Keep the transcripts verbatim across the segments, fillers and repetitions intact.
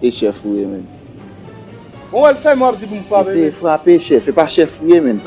E chèf ou ye, menn. Bon, wè l fè, mwen ap di pou m frape, menn. Eseye frape, chèf. E pa chèf ou ye, menn.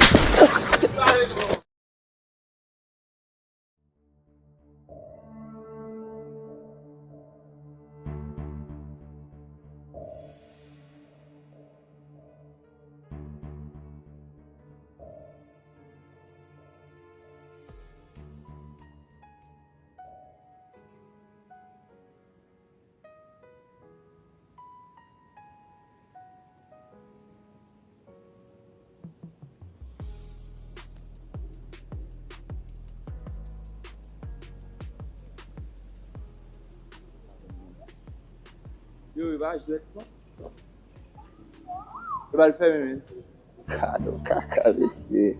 Yo, e pa jwèt, non. E pa l fèmen, men. Kado kaka, mesye.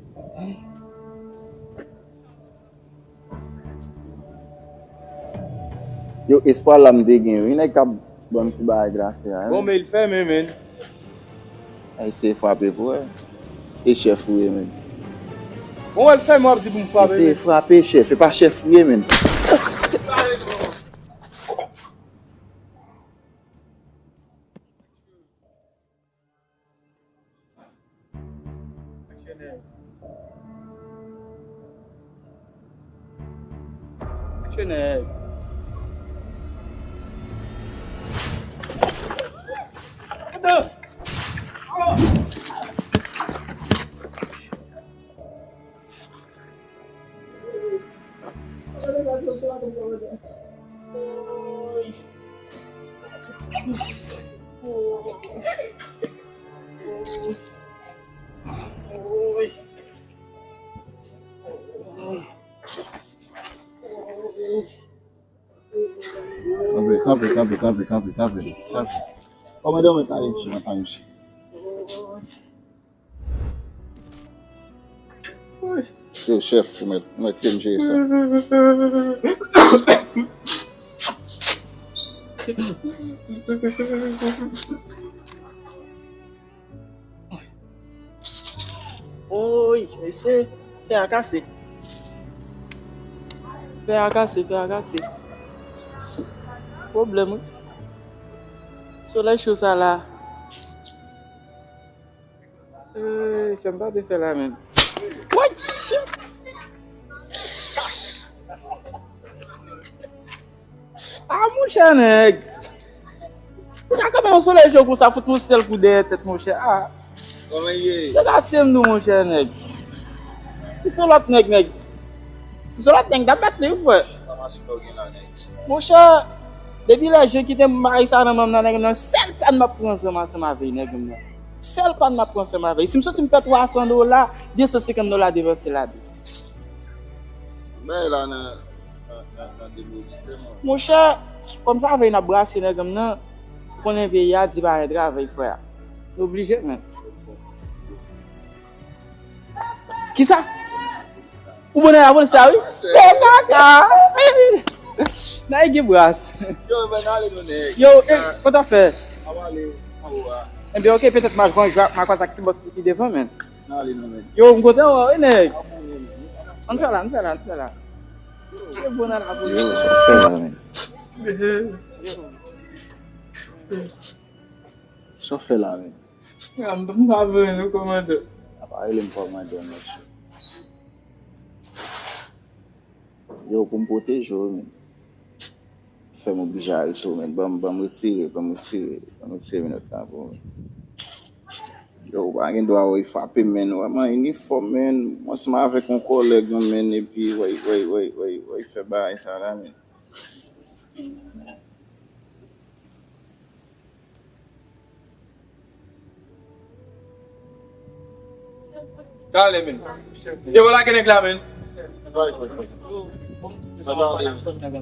Yo, espwa la m te gen, wi, nèg k ap ban m ti bagay glase a, wi. Bon, men l fèmen, men. Eseye frape pou wè. E chèf ou ye, men. Bon, wè l fèmen, w ap di pou m frape, men. Eseye frape, chèf. E pa chèf ou ye, men. Kanpe, kanpe, kanpe, kanpe, kanpe, kanpe, kanpe, kanpe. Kòmandan, mwen kale, mwen kale, mwen kale. Yo, chèf, ou mèt, ou mèt kite m jere sa. Oy, mesye, fè a kase. Fè a kase, fè a kase. Pwoblèm, wi. Solèy cho sa la. Eey, sa m ta te fè la menm. Woy! Ah, monchè nèg! Ou ta kanpe yon solèy cho konsa, fout yon sèl kou dèyè tèt, monchè. Ah! Kòman l ye? Nèg atire m tou, monchè nèg. Ki se lòt nèg, nèg? Si se lòt nèg, m t ap bat li, wi, frè. Sa machin pa w gen la, nèg? Monchè, depi lè jan kite m bay sa nan men m nan, nèg nan, sèl kàn m ap pran ansanm, ansanm avè nèg m nan. Sèl kàn m ap pran ansanm avè. Si m soti m fè twa san dola, de san senkant dola devanse ladan. Men la nan, nan, nan, nan demolisè, mwen. Monchè, kòm sa vèy n ap brase nèg m nan, konnen vèy a di pa gen travay, frè. Nou oblije, men. Kisa? Ou bon nan lapolis la, wi? Fè kaka! Nèg gen bras. Yo, men ale nou, nèg. Yo, eh, kòman w ap fè? Ann ale, anwo a. Enben, oke, petèt m a jwenn, m a kwaze ak ti bòs ki devan, men. Ann ale nou, men. Yo, m kontan wè w, wi, nèg. Ann fè la, ann fè la, ann fè la. Yo, bon nan lapolis. Yo, sa w fè la, men? Sa w fè la, men? Ah, m, m pa vle non, kòmandan. A pa rele m kòmandan, mesye. Yo, pou m pwoteje w, men. Fè m oblije arete w, men. Ban m, ban m retire, ban m retire, ban m retire minòt la pou w, men. Yo, w pa gen dwa wè frape m, men. Ou wè m an inifòm, men. Mwen ansanm avèk yon kòlèg, men, epi, wè, wè, fè bagay sa la, men. Talè, men. Yo, lage nèg la, men. Mwen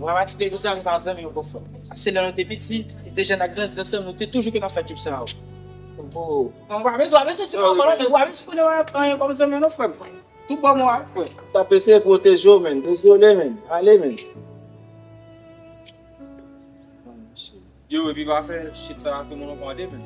pa kite nou zanmi pa zanmi yo konfò. Se lè nou te piti, nou te jèn ak grandi ansanm, nou te toujou konn ap fè tip sa yo. Mwen pa bezwen, pa bezwen ti kòlè, mwen pa bezwen konnen wè anyen kòm zanmi non, frè m. Tout bon, mwen, frè. T ap eseye pwoteje w, men. Dezole, men. Ale, men. Yo, epi pa fè shit sa ke moun ankò ande, men.